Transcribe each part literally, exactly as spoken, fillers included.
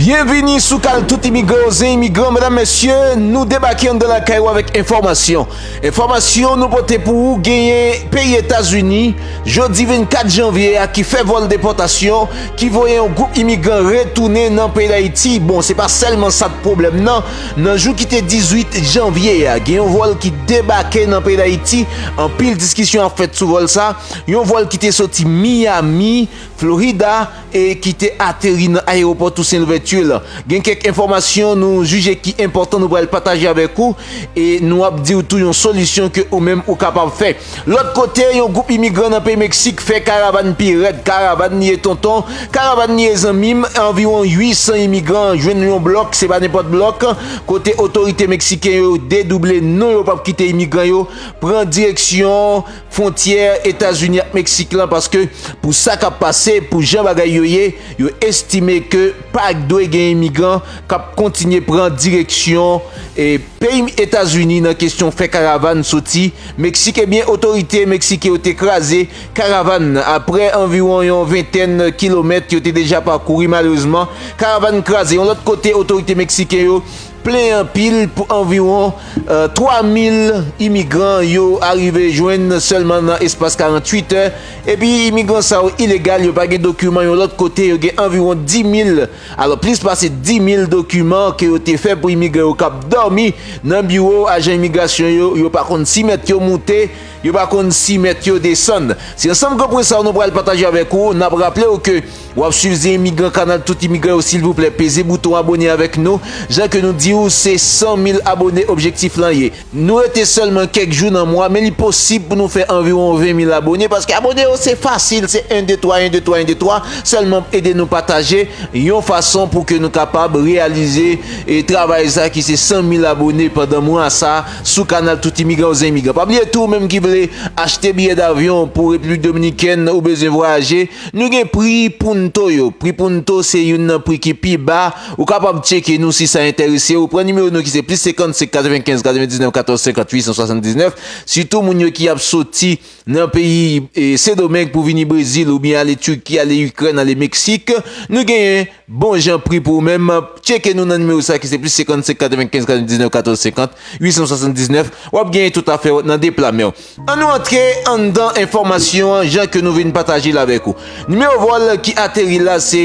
Byenvini sou kanal Tout Imigran Oze Imigran, medam, mesye, nou debake anndan lakay ou avèk enfòmasyon. Enfòmasyon nou pote pou ou, genyen peyi Etazini, jodi vennkat janvye a, ki fè vòl depòtasyon, ki voye yon gwoup imigran retounen nan peyi Dayiti. Bon, se pa sèlman sa k pwoblèm nan. Nan jou ki te dizuit janvye a, gen yon vòl ki debake nan peyi Dayiti. Anpil diskisyon ap fèt sou vòl sa. Yon vòl ki te soti Miami, Florida, e ki te ateri nan ayewopò Toussaint Louverture la. Gen kèk enfòmasyon nou jije ki enpòtan, nou pral pataje avèk ou, e nou ap di w tou yon solisyon ke ou menm ou kapab fè. Lòt kote, yon gwoup imigran nan peyi Meksik fè karavàn pi rèd. Karavàn li ye, tonton, karavàn li ye, zanmi m. Anviwon uit san imigran jwenn yon blòk, se pa nenpòt blòk, kote otorite meksiken yo dedouble non, yo p ap kite imigran yo pran direksyon fwontyè Etazini ak Meksik lan, paske pou sa k ap pase, pou jan bagay yo ye, yo estime ke pa dwe gen imigran k ap kontinye pran direksyon, e, peyi Etazini nan kesyon fè karavàn soti Meksik. Ebyen, otorite meksiken yo te kraze karavàn nan. Apre anviwon yon ventèn kilomèt yo te deja pakouri, malerezman, karavàn kraze. Yon lòt kote, otorite meksiken yo plenyen anpil pou anviwon, eh, twa mil imigran yo arive jwenn sèlman nan espas karanntuit è. Epi imigran sa yo ilegal, yo pa gen dokiman. Yon lòt kote, yo gen anviwon dis mil, alò, plis pase dis mil dokiman ke yo te fè pou imigran yo k ap dòmi nan biwo ajan imigrasyon yo. Yo pa konn si mèt yo moute, yo pa konn si mèt yo desann. Se ansanm gwo pwen sa yo nou pral pataje avèk ou. N ap raple w ke w ap swiv Ze Imigran, kanal Tout Imigran yo, silvouplè, peze bouton abòne avèk nou. Jan ke nou di w, se san mil abòne objektif lan ye. Nou rete sèlman kèk jou nan mwa, men li posib pou nou fè anviwon ven mil abòne, paske abòne yo se fasil, se en, de, twa, en, de, twa, en, de, twa, sèlman ede nou pataje yon fason pou ke nou kapab reyalize, e, travay sa ki se san mil abòne pandan mwa sa sou kanal Tout Imigran Oze Imigran. Pa bliye tou, ou menm ki vle achte biyè davyon pou Repiblik Dominikèn, ou bezwen vwayaje, nou gen pri Punto yo. Pri Punto se youn nan pri ki pi ba. Ou kapab tcheke nou si sa enterese ou. Pran nimewo nou ki se plis senkannsenk, katrevenkenz, katrevendiznèf, katòz, senkant, uit san swasanndiznèf. Sitou moun yo ki ap soti nan peyi, e, Sendomeng pou vini Brezil, oubyen ale Tiki, ale Ikrèn, ale Meksik. Nou genyen bon jan pri pou ou menm. Tcheke nou nan nimewo sa ki se plis senkannsenk, katrevenkenz, katrevendiznèf, katòz, senkant, uit san swasanndiznèf. W ap genyen tout afè w nan de pla men w. Ann nou antre anndan enfòmasyon an jan ke nou vin pataje l avèk ou. Nimewo vòl ki ateri la se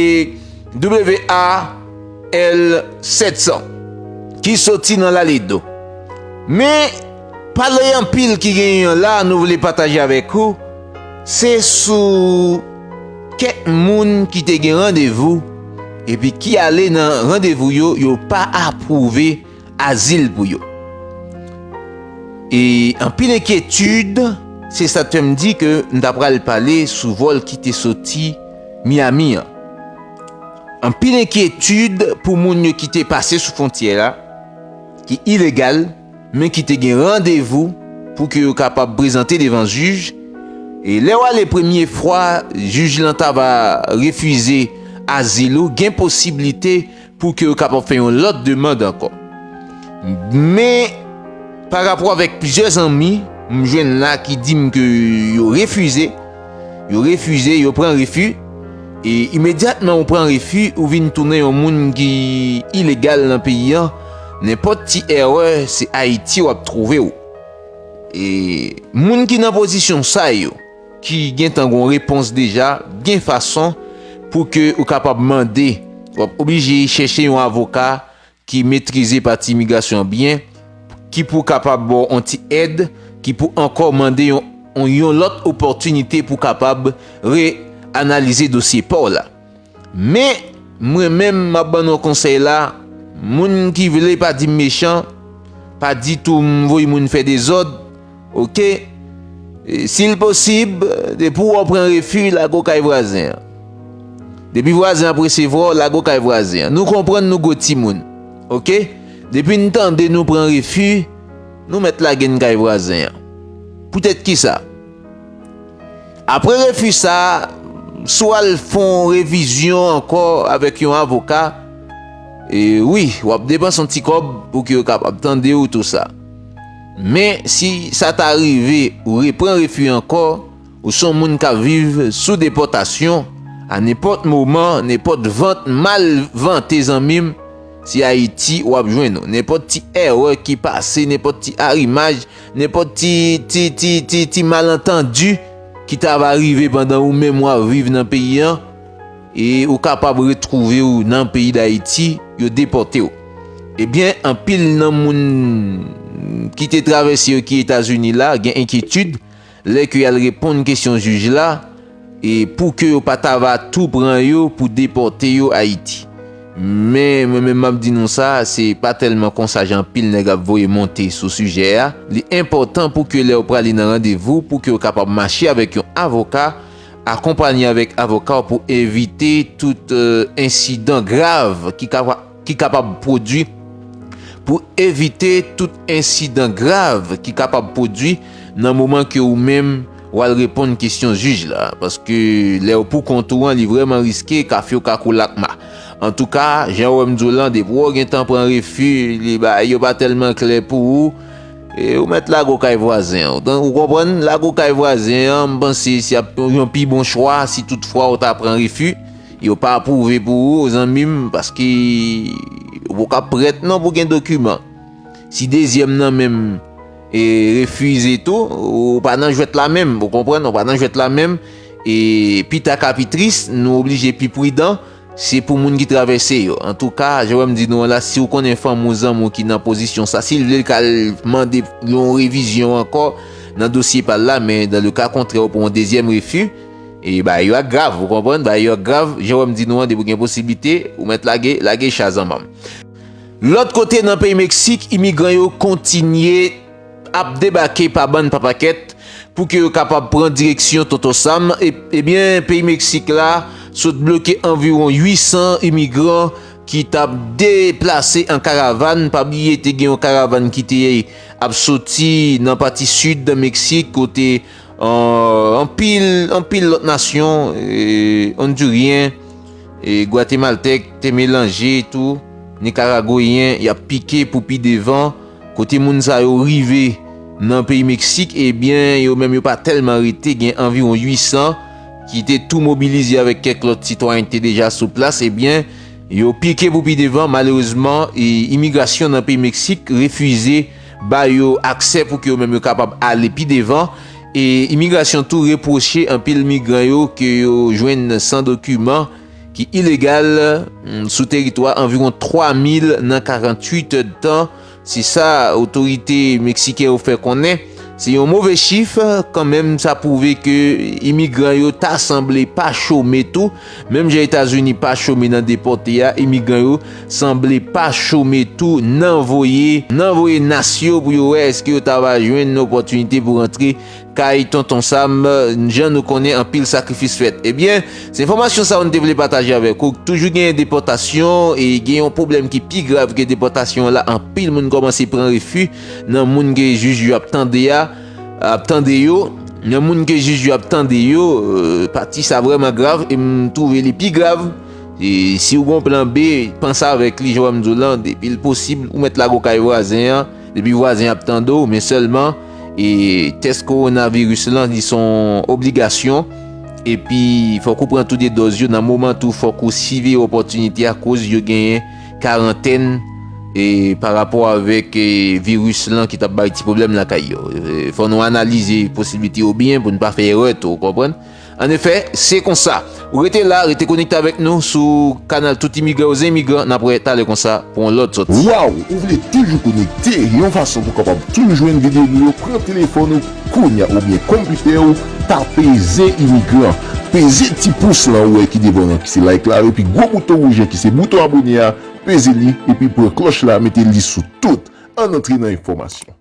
W A L sèt san, ki soti nan Laledo. Men, pale anpil ki genyen an la, nou vle pataje avèk ou, se sou kèk moun ki te gen randevou, epi ki ale nan randevou yo, yo pa apwouve azil pou yo. E anpil enkyetid, se sa k fè m di ke m ta pral pale sou vòl ki te soti Miami an. Anpil enkyetid pou moun yo ki te pase sou fwontyè la, ki ilegal, men ki te gen randevou pou ke yo kapab prezante devan jij. E lè w ale premye fwa, jij lan ta va refize azil ou, gen posiblite pou ke yo kapab fè yon lòt demann ankò. Men, pa rapò avèk plizyè zanmi m jwenn la ki di m ke yo refize, yo refize, yo pran refi, e imedyatman ou pran refi, ou vin tounen yon moun ki ilegal nan peyi an, nenpòt ti erè, se Ayiti w ap twouve w. E moun ki nan pozisyon sa yo, ki gentan gon repons deja, gen fason pou ke ou kapab mande. W ap oblije chèche yon avoka ki metrize pati imigrasyon an byen, ki pou kapab ba w yon ti èd, ki pou ankò mande yon, yon, yon lòt opòtinite pou kapab reanalize dosye pa w la. Men, mwen menm, m ap ban nou konsèy la, moun ki vle pa di m mechan, pa di tou m voye moun fè dezòd, oke? E, si l posib, depi w pran refi, lage w kay vwazen an. Depi vwazen an ap resevwa w, lage w kay vwazen an. Nou konprann nou gwo timoun, oke? Depi n tande nou pran refi, nou mèt lage n kay vwazen an. Poutèt kisa? Apre refi sa a, si w al fè yon revizyon ankò avèk yon avoka, e wi, w ap depanse yon ti kòb pou ke yo kapab tande w tou sa. Men, si sa ta rive, ou repran refi ankò, ou se yon moun k ap viv sou depòtasyon, A nenpòt moman, nenpòt vant mal vante, zanmi m, se Ayiti w ap jwenn ou. Nenpòt ti erè ki pase, nenpòt ti arimaj, nenpòt ti, ti, ti, ti, ti malantandi ki ta va rive pandan ou menm w ap viv nan peyi an, e ou kapab retwouve w nan peyi Dayiti, yo depòte w. Ebyen, anpil nan moun ki te travèse yo ki Etazini la gen enkyetid lè ke y al reponn kesyon jij la, e pou ke yo pa ta va tou pran yo pou depòte yo Ayiti. Men, mwen menm m ap di nou sa, se pa tèlman konsa jan anpil nèg ap voye monte sou sijè a. Li enpòtan pou ke lè w prale nan randevou, pou ke w kapab mache avèk yon avoka, akonpanye avèk avoka w pou evite tout, euh, ensidan grav ki ka, ki kapab pwodui, pou evite tout ensidan grav ki kapab pwodui nan moman ke ou menm w al reponn kesyon jij la. Paske lè w pou kont ou an, li vrèman riske, kafyo kakoulakma. Antouka, jan w wè m di w lan, depi w gentan pran refi, li ba, yo pa tèlman klè pou ou, e ou mèt lage w kay vwazen an. Ou konprann? Lage w kay vwazen an, m panse se ap yon pi bon chwa si toutfwa ou ta pran refi. Yo pa apwouve pou ou, zanmi m, paske ou poko prèt non pou gen dokiman. Si dezyèm nan menm e refize tou, ou pa nan jwèt la menm, ou konprann, ou pa nan jwèt la menm. E pi ta ka pi tris, nou oblije pi pridan, se pou moun ki travèse yo. Antouka, jan w wè m di nou an la, si w konnen fanmi w, zanmi w ki nan pozisyon sa, si l vle l ka al mande yon revizyon ankò nan dosye pa l la, men dans le cas contraire, ou pran yon dezyèm refi, e bagay yo ap grav, ou konprann? Bagay yo ap grav, jan w wè m di nou an, depi w gen posiblite, ou mèt lage, lage chay, zanmi m. Lòt kote, nan peyi Meksik, imigran yo kontinye ap debake pa bann pa pakèt pou ke yo kapab pran direksyon Tonton Sam. E, ebyen, peyi Meksik la sot bloke anviwon uit san imigran ki t ap deplase an karavàn. Pa bliye, te gen yon karavàn ki te ap soti nan pati sid Meksik, kote, euh, anpil, anpil lòt nasyon, euh, Ondiryen, e Gwatemaltèk te melanje tou, Nikaragweyen, y ap pike pou pi devan. Kote moun sa yo rive nan peyi Meksik, ebyen, yo menm yo pa tèlman rete, gen anviwon uit san ki te tou mobilize avèk kèk lòt sitwayen ki te deja sou plas, ebyen, yo pike pou pi devan. Malerezman, e, imigrasyon nan peyi Meksik refize ba yo aksè pou ke yo menm yo kapab ale pi devan. E imigrasyon tou repwoche anpil migran yo ke yo jwenn san dokiman ki ilegal, mm, sou teritwa, anviwon twa mil nan karanntuit èdtan. Se sa otorite meksiken yo fè konnen. Se yon move chif, kanmenm, sa pwouve ke imigran yo ta sanble pa chome tou. Menm jan Etazini pa chome nan depòte a, imigran yo sanble pa chome tou nan voye, nan voye nas yo pou yo wè èske yo ta va jwenn opòtinite pou rantre kay Tonton Sam, jan nou konnen anpil sakrifis fèt. Ebyen, se enfòmasyon sa yo n te vle pataje avèk ou. Toujou gen depòtasyon e gen yon pwoblèm ki pi grav ke depòtasyon an la. Anpil moun kòmanse pran refi nan moun ke jij yo ap tande a, ap tande yo. Nan moun ke jij yo ap tande yo, euh, pati sa vrèman grav e m twouve li pi grav. E si w gen yon plan B, panse avèk li, jan w wè m di w lan, depi l posib, ou mèt lage w kay vwazen an, depi vwazen ap tande w, men sèlman, e tès kowonaviris lan, li se yon obligasyon, epi fòk ou pran tou de dòz yo nan moman tou, fòk ou siveye opòtinite a, koz yo genyen karantèn, e pa rapò avèk, e, viris lan ki t ap bay ti pwoblèm lakay yo. E, fò nou analize posiblite yo byen pou n pa fè erè tou, ou konprann? Annefè, se konsa. Ou rete la, rete konekte avèk nou sou kanal Tout Imigran aux Immigrants. N ap wè talè konsa pou yon lòt sòti. Waw! Ou vle toujou konekte yon fason pou w kapab toujou jwenn videyo nou yo? Pran telefòn ou kounye a oubyen konpitè w, tape Zen Imigran. Peze ti pous lan ou wè ki devan w an ki se like la, epi gwo bouton wouj an ki se bouton abòne a, peze li, epi pran klòch la, mete li sou tout. Ann antre nan enfòmasyon.